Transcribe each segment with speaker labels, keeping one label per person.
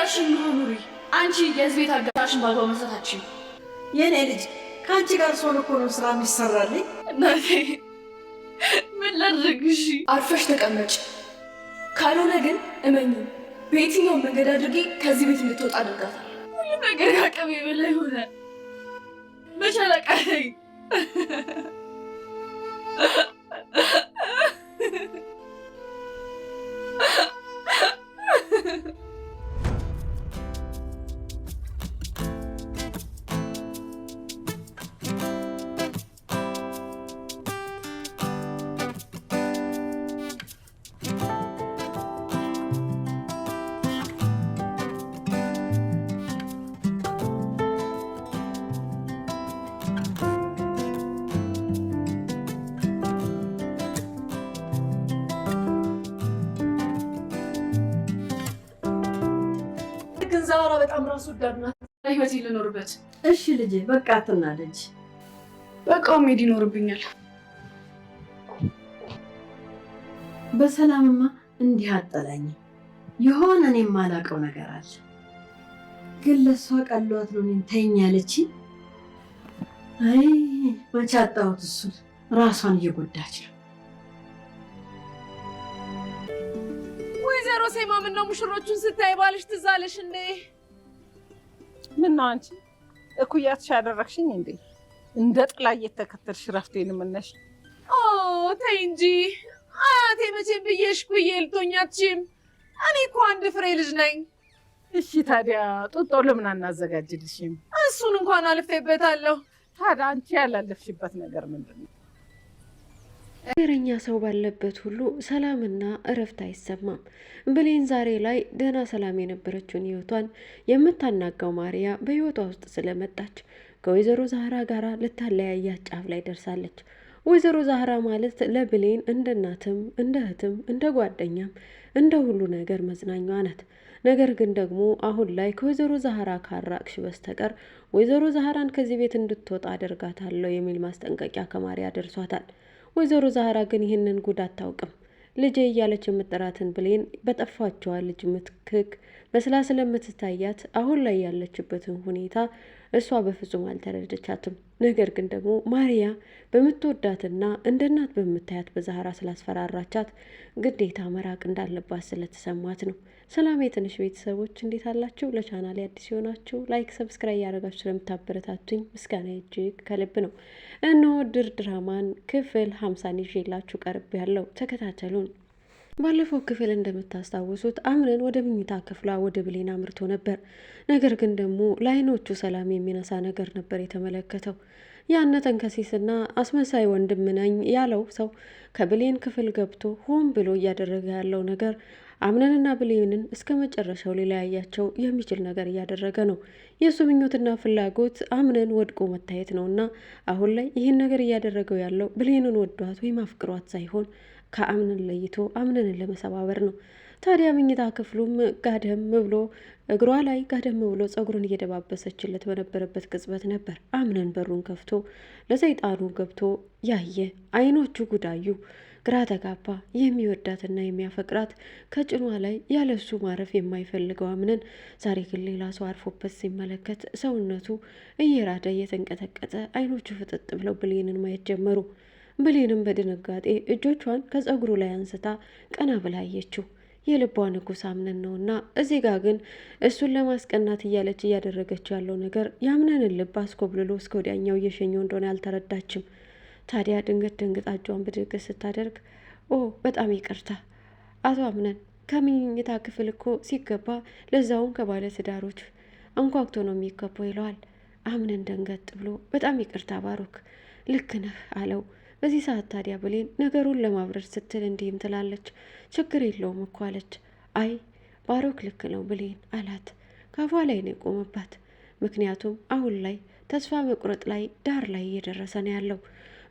Speaker 1: የራስሽን ኑሮ ኑሪ። አንቺ የዚህ ቤት አጋራሽን በአግባቡ መስራት።
Speaker 2: የኔ ልጅ ከአንቺ ጋር ስሆን እኮ ነው ስራ የሚሰራልኝ።
Speaker 1: እናቴ ምን ላድርግ? እሺ አርፈሽ ተቀመጭ። ካልሆነ ግን እመኚ በየትኛውም መንገድ አድርጌ ከዚህ ቤት እንድትወጣ አድርጋታለሁ። ሁሉም ነገር አቅሜ በላይ ሆነ። መቻል አቃተኝ። ግን ዛራ በጣም ራስ ወዳድ ናት። ህይወቴ ልኖርበት።
Speaker 2: እሺ ልጄ፣ በቃ አትናደጅ።
Speaker 1: በቃ መሄድ ይኖርብኛል።
Speaker 2: በሰላምማ እንዲህ አጠላኝም። የሆነ እኔ የማላውቀው ነገር አለ። ግን ለእሷ ቀሏት ነው እኔን ተይኝ ያለችኝ። አይ መቼ አጣሁት እሱን። ራሷን እየጎዳች ነው።
Speaker 3: ወይዘሮ ሴማ ምነው ሙሽሮቹን ስታይ ባልሽ ትዝ አለሽ እንዴ?
Speaker 4: ምነው አንቺ እኩያትሽ ያደረግሽኝ እንዴ? እንደ ጥላ እየተከተልሽ ረፍቴን የምነሽ?
Speaker 3: ኦ ተይ እንጂ አያቴ፣ መቼም ብዬሽ ኩዬ ልትሆኝ አትችይም። እኔ እኮ አንድ ፍሬ ልጅ ነኝ።
Speaker 4: እሺ ታዲያ ጡጦ ለምን አናዘጋጅልሽም?
Speaker 3: እሱን እንኳን አልፌበታለሁ።
Speaker 4: ታዲያ አንቺ ያላለፍሽበት ነገር ምንድን ነው?
Speaker 5: ነገረኛ ሰው ባለበት ሁሉ ሰላምና እረፍት አይሰማም። ብሌን ዛሬ ላይ ደህና ሰላም የነበረችውን ህይወቷን የምታናጋው ማሪያ በህይወቷ ውስጥ ስለመጣች ከወይዘሮ ዛህራ ጋር ልታለያያት ጫፍ ላይ ደርሳለች። ወይዘሮ ዛህራ ማለት ለብሌን እንደ እናትም እንደ እህትም እንደ ጓደኛም እንደ ሁሉ ነገር መዝናኛዋ ናት። ነገር ግን ደግሞ አሁን ላይ ከወይዘሮ ዛህራ ካራቅሽ በስተቀር ወይዘሮ ዛህራን ከዚህ ቤት እንድትወጣ አደርጋታለሁ የሚል ማስጠንቀቂያ ከማሪያ ደርሷታል። ወይዘሮ ዛህራ ግን ይህንን ጉድ አታውቅም። ልጄ እያለች የምጠራትን ብሌን በጠፋቸዋ ልጅ ምትክክ መስላ ስለምትታያት አሁን ላይ ያለችበትን ሁኔታ እሷ በፍጹም አልተረደቻትም። ነገር ግን ደግሞ ማሪያ በምትወዳትና እንደ እናት በምታያት በዛህራ ስላስፈራራቻት ግዴታ መራቅ እንዳለባት ስለተሰማት ነው። ሰላም የትንሽ ቤተሰቦች እንዴት አላችሁ? ለቻናሌ አዲስ የሆናችሁ like፣ subscribe ያደረጋችሁ ስለምታበረታቱኝ ምስጋና እጅግ ከልብ ነው። እነሆ ድር ድራማን ክፍል 50ን ይዤላችሁ ቀርብ ያለው ተከታተሉን። ባለፈው ክፍል እንደምታስታውሱት አምነን ወደ መኝታ ክፍሏ ወደ ብሌን አምርቶ ነበር። ነገር ግን ደግሞ ለአይኖቹ ሰላም የሚነሳ ነገር ነበር የተመለከተው። ያነ ተንከሲስና አስመሳይ ወንድም ነኝ ያለው ሰው ከብሌን ክፍል ገብቶ ሆን ብሎ እያደረገ ያለው ነገር አምነንና ብሌንን እስከ መጨረሻው ሊለያያቸው የሚችል ነገር እያደረገ ነው። የእሱ ምኞትና ፍላጎት አምነን ወድቆ መታየት ነውና አሁን ላይ ይህን ነገር እያደረገው ያለው ብሌንን ወዷት ወይም አፍቅሯት ሳይሆን ከአምነን ለይቶ አምነንን ለመሰባበር ነው። ታዲያ መኝታ ክፍሉም ጋደም ብሎ እግሯ ላይ ጋደም ብሎ ጸጉሩን እየደባበሰችለት በነበረበት ቅጽበት ነበር አምነን በሩን ከፍቶ ለሰይጣኑ ገብቶ ያየ። አይኖቹ ጉዳዩ ግራ ተጋባ። የሚወዳትና የሚያፈቅራት ከጭኗ ላይ ያለሱ ማረፍ የማይፈልገው አምነን ዛሬ ግን ሌላ ሰው አርፎበት ሲመለከት ሰውነቱ እየራደ እየተንቀጠቀጠ አይኖቹ ፍጥጥ ብለው ብሌንን ማየት ጀመሩ። ብሌንም በድንጋጤ እጆቿን ከጸጉሩ ላይ አንስታ ቀና ብላ አየችው። የልቧ ንጉሥ አምነን ነውና እዚህ ጋር ግን እሱን ለማስቀናት እያለች እያደረገችው ያለው ነገር የአምነንን ልብ አስኮብልሎ እስከ ወዲያኛው እየሸኘው እንደሆነ አልተረዳችም። ታዲያ ድንገት ደንግጣ እጇን ብድግ ስታደርግ ኦ በጣም ይቅርታ አቶ አምነን ከመኝታ ክፍል እኮ ሲገባ ለዛውም ከባለ ትዳሮች አንኳኩቶ ነው የሚገባው ይለዋል። አምነን ደንገጥ ብሎ በጣም ይቅርታ ባሮክ ልክ ነህ አለው። በዚህ ሰዓት ታዲያ ብሌን ነገሩን ለማብረድ ስትል እንዲህም ትላለች፣ ችግር የለውም እኮ አለች። አይ ባሮክ ልክ ነው ብሌን አላት። ካፏ ላይ ነው የቆመባት። ምክንያቱም አሁን ላይ ተስፋ መቁረጥ ላይ ዳር ላይ እየደረሰ ነው ያለው።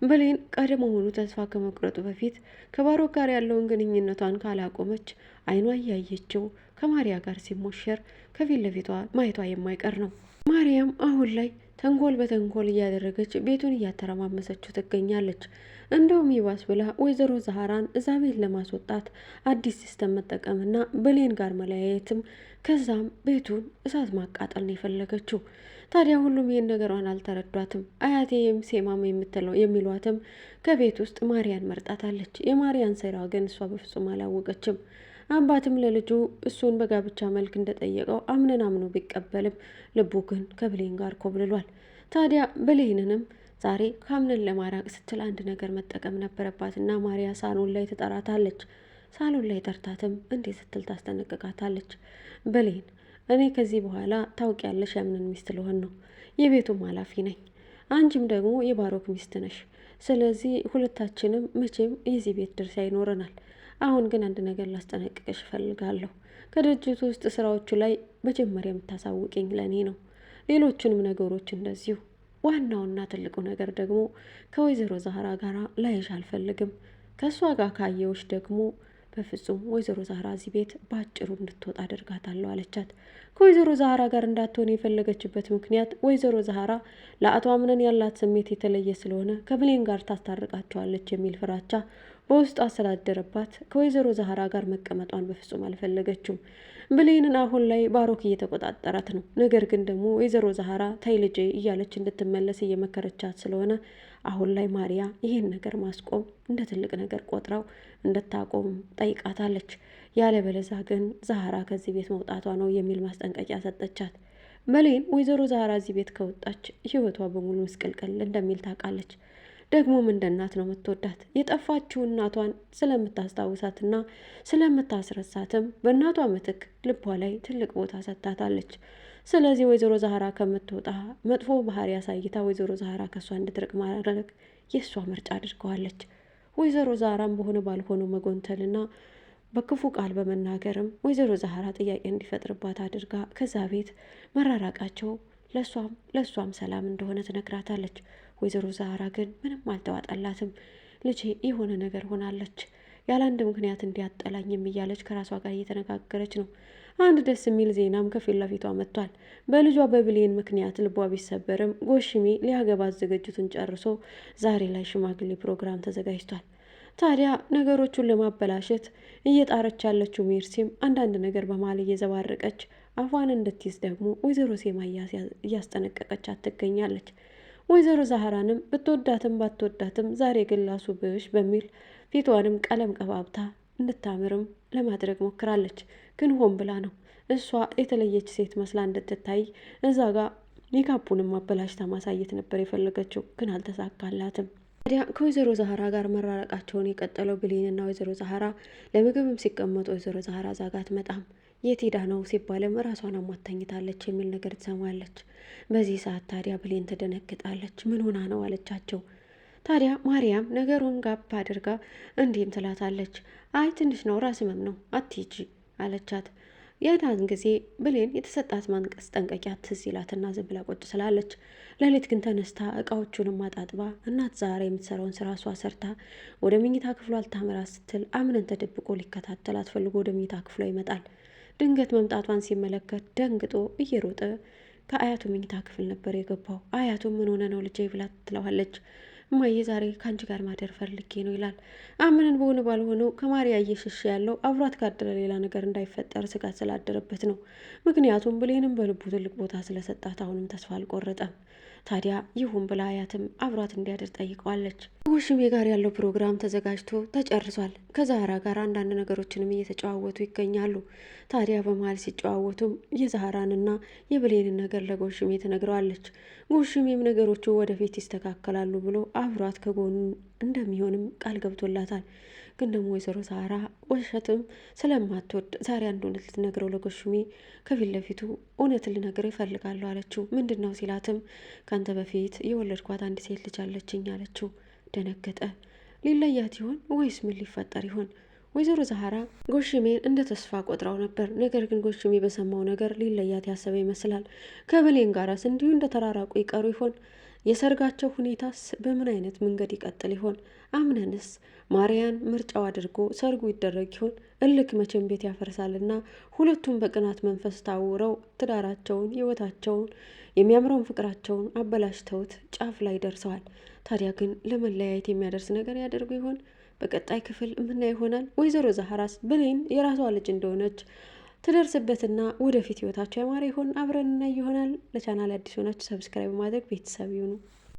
Speaker 5: ብሌን ቀድሞውኑ ተስፋ ከመቁረጡ በፊት ከባሮክ ጋር ያለውን ግንኙነቷን ካላቆመች አይኗ እያየችው ከማሪያ ጋር ሲሞሸር ከፊት ለፊቷ ማየቷ የማይቀር ነው። ማርያም አሁን ላይ ተንኮል በተንኮል እያደረገች ቤቱን እያተረማመሰችው ትገኛለች። እንደውም ይባስ ብላ ወይዘሮ ዛህራን እዛ ቤት ለማስወጣት አዲስ system መጠቀምና ብሌን ጋር መለያየትም ከዛም ቤቱን እሳት ማቃጠል ነው የፈለገችው። ታዲያ ሁሉም ይህን ነገሯን አልተረዷትም። አያቴ ሴማም የምትለው የሚሏትም ከቤት ውስጥ ማርያን መርጣታለች። የማርያን ስራ ግን እሷ በፍጹም አላወቀችም። አባትም ለልጁ እሱን በጋብቻ መልክ እንደጠየቀው አምነን አምኖ ቢቀበልም ልቡ ግን ከብሌን ጋር ኮብልሏል። ታዲያ ብሌንንም ዛሬ ከአምነን ለማራቅ ስትል አንድ ነገር መጠቀም ነበረባትና ማርያ ሳሎን ላይ ትጠራታለች። ሳሎን ላይ ጠርታትም እንዴት ስትል ታስጠነቅቃታለች። ብሌን እኔ ከዚህ በኋላ ታውቂያለሽ ያምነን ሚስት ልሆን ነው፣ የቤቱም ኃላፊ ነኝ። አንቺም ደግሞ የባሮክ ሚስት ነሽ። ስለዚህ ሁለታችንም መቼም የዚህ ቤት ድርሻ ይኖረናል። አሁን ግን አንድ ነገር ላስጠነቅቅሽ እፈልጋለሁ። ከድርጅቱ ውስጥ ስራዎቹ ላይ መጀመሪያ የምታሳውቅኝ ለእኔ ነው። ሌሎቹንም ነገሮች እንደዚሁ። ዋናውና ትልቁ ነገር ደግሞ ከወይዘሮ ዛህራ ጋር ላይሽ አልፈልግም። ከእሷ ጋር ካየውሽ ደግሞ በፍጹም ወይዘሮ ዛህራ እዚህ ቤት በአጭሩ እንድትወጣ አደርጋታለሁ አለቻት። ከወይዘሮ ዛህራ ጋር እንዳትሆን የፈለገችበት ምክንያት ወይዘሮ ዛህራ ለአቶ አምነን ያላት ስሜት የተለየ ስለሆነ ከብሌን ጋር ታስታርቃቸዋለች የሚል ፍራቻ በውስጧ ስላደረባት ከወይዘሮ ዛህራ ጋር መቀመጧን በፍጹም አልፈለገችውም። ብሌንን አሁን ላይ ባሮክ እየተቆጣጠራት ነው። ነገር ግን ደግሞ ወይዘሮ ዛህራ ተይ ልጄ እያለች እንድትመለስ እየመከረቻት ስለሆነ አሁን ላይ ማሪያ ይህን ነገር ማስቆም እንደ ትልቅ ነገር ቆጥራው እንድታቆም ጠይቃታለች። ያለበለዛ ግን ዛህራ ከዚህ ቤት መውጣቷ ነው የሚል ማስጠንቀቂያ ሰጠቻት። ብሌን ወይዘሮ ዛህራ እዚህ ቤት ከወጣች ህይወቷ በሙሉ ምስቅልቅል እንደሚል ታውቃለች። ደግሞም እንደ እናት ነው የምትወዳት። የጠፋችው እናቷን ስለምታስታውሳትና ስለምታስረሳትም በእናቷ ምትክ ልቧ ላይ ትልቅ ቦታ ሰጥታታለች። ስለዚህ ወይዘሮ ዛህራ ከምትወጣ መጥፎ ባህሪ አሳይታ ወይዘሮ ዛህራ ከእሷ እንድትርቅ ማድረግ የእሷ ምርጫ አድርገዋለች። ወይዘሮ ዛህራም በሆነ ባልሆነው መጎንተልና በክፉ ቃል በመናገርም ወይዘሮ ዛህራ ጥያቄ እንዲፈጥርባት አድርጋ ከዛ ቤት መራራቃቸው ለእሷም ሰላም እንደሆነ ትነግራታለች። ወይዘሮ ዛህራ ግን ምንም አልተዋጠላትም። ልጄ የሆነ ነገር ሆናለች፣ ያለ አንድ ምክንያት እንዲያጠላኝም እያለች ከራሷ ጋር እየተነጋገረች ነው። አንድ ደስ የሚል ዜናም ከፊት ለፊቷ መጥቷል። በልጇ በብሌን ምክንያት ልቧ ቢሰበርም ጎሽሜ ሊያገባት ዝግጅቱን ጨርሶ ዛሬ ላይ ሽማግሌ ፕሮግራም ተዘጋጅቷል። ታዲያ ነገሮቹን ለማበላሸት እየጣረች ያለችው ሜርሲም አንዳንድ ነገር በመሀል እየዘባረቀች አፏን እንድትይዝ ደግሞ ወይዘሮ ሴማ እያስጠነቀቀቻት ትገኛለች። ወይዘሮ ዛህራንም ብትወዳትም ባትወዳትም ዛሬ ግን ላሱብሽ በሚል ፊቷንም ቀለም ቀባብታ እንድታምርም ለማድረግ ሞክራለች። ግን ሆን ብላ ነው። እሷ የተለየች ሴት መስላ እንድትታይ እዛ ጋ ሜካፑንም አበላሽታ ማሳየት ነበር የፈለገችው፣ ግን አልተሳካላትም። ታዲያ ከወይዘሮ ዛህራ ጋር መራረቃቸውን የቀጠለው ብሌንና ወይዘሮ ዛህራ ለምግብም ሲቀመጡ ወይዘሮ ዛህራ እዛ ጋ አትመጣም። የት ሄዳ ነው ሲባልም ራሷን አሟት ተኝታለች የሚል ነገር ትሰማለች። በዚህ ሰዓት ታዲያ ብሌን ትደነግጣለች። ምን ሆና ነው አለቻቸው። ታዲያ ማርያም ነገሩን ጋብ አድርጋ እንዲህም ትላታለች። አይ ትንሽ ነው፣ ራስ ህመም ነው፣ አትሂጂ አለቻት። የዳን ጊዜ ብሌን የተሰጣት ማስጠንቀቂያ ትዝ ይላትና ዝም ብላ ቁጭ ስላለች፣ ሌሊት ግን ተነስታ እቃዎቹንም አጣጥባ እናት ዛሬ የምትሰራውን ስራ እሷ ሰርታ ወደ መኝታ ክፍሏ ልታመራ ስትል አምነን ተደብቆ ሊከታተላት ፈልጎ ወደ መኝታ ክፍሏ ይመጣል። ድንገት መምጣቷን ሲመለከት ደንግጦ እየሮጠ ከአያቱ መኝታ ክፍል ነበር የገባው። አያቱ ምን ሆነ ነው ልጄ ብላ ትለዋለች። እማዬ ዛሬ ከአንቺ ጋር ማደር ፈልጌ ነው ይላል። አምነን በሆነ ባልሆነው ከማርያ እየሸሸ ያለው አብሯት ካደረ ሌላ ነገር እንዳይፈጠር ስጋት ስላደረበት ነው። ምክንያቱም ብሌንም በልቡ ትልቅ ቦታ ስለሰጣት አሁንም ተስፋ አልቆረጠም። ታዲያ ይሁን ብላ አያትም አብሯት እንዲያድር ጠይቀዋለች። ውሽሜ ጋር ያለው ፕሮግራም ተዘጋጅቶ ተጨርሷል። ከዛህራ ጋር አንዳንድ ነገሮችንም እየተጨዋወቱ ይገኛሉ። ታዲያ በመሀል ሲጨዋወቱም የዛህራንና የብሌንን ነገር ለጎሽሜ ትነግረዋለች። ጎሽሜም ነገሮቹ ወደፊት ይስተካከላሉ ብሎ አብሯት ከጎኑ እንደሚሆንም ቃል ገብቶላታል። ግን ደግሞ ወይዘሮ ዛህራ ውሸትም ስለማትወድ ዛሬ አንድ እውነት ልትነግረው ለጎሽሜ ከፊት ለፊቱ እውነት ልነግረው ይፈልጋለሁ አለችው። ምንድን ነው ሲላትም ከአንተ በፊት የወለድኳት አንድ ሴት ልጅ አለችኝ አለችው። ደነገጠ። ሊለያት ይሆን ወይስ ምን ሊፈጠር ይሆን? ወይዘሮ ዛህራ ጎሽሜን እንደ ተስፋ ቆጥራው ነበር። ነገር ግን ጎሽሜ በሰማው ነገር ሊለያት ያሰበ ይመስላል። ከብሌን ጋራስ እንዲሁ እንደ ተራራቁ ይቀሩ ይሆን? የሰርጋቸው ሁኔታስ በምን አይነት መንገድ ይቀጥል ይሆን? አምነንስ ማርያን ምርጫው አድርጎ ሰርጉ ይደረግ ይሆን? እልክ መቼም ቤት ያፈርሳልና ሁለቱም በቅናት መንፈስ ታውረው ትዳራቸውን፣ ህይወታቸውን፣ የሚያምረውን ፍቅራቸውን አበላሽተውት ጫፍ ላይ ደርሰዋል። ታዲያ ግን ለመለያየት የሚያደርስ ነገር ያደርጉ ይሆን? በቀጣይ ክፍል ምና ይሆናል። ወይዘሮ ዛህራስ ብሌን የራሷ ልጅ እንደሆነች ትደርስበትና ወደፊት ህይወታቸው ያማረ ይሆን? አብረን እናይ ይሆናል። ለቻናል አዲስ ሆናችሁ subscribe በማድረግ ቤተሰብ ይሁኑ።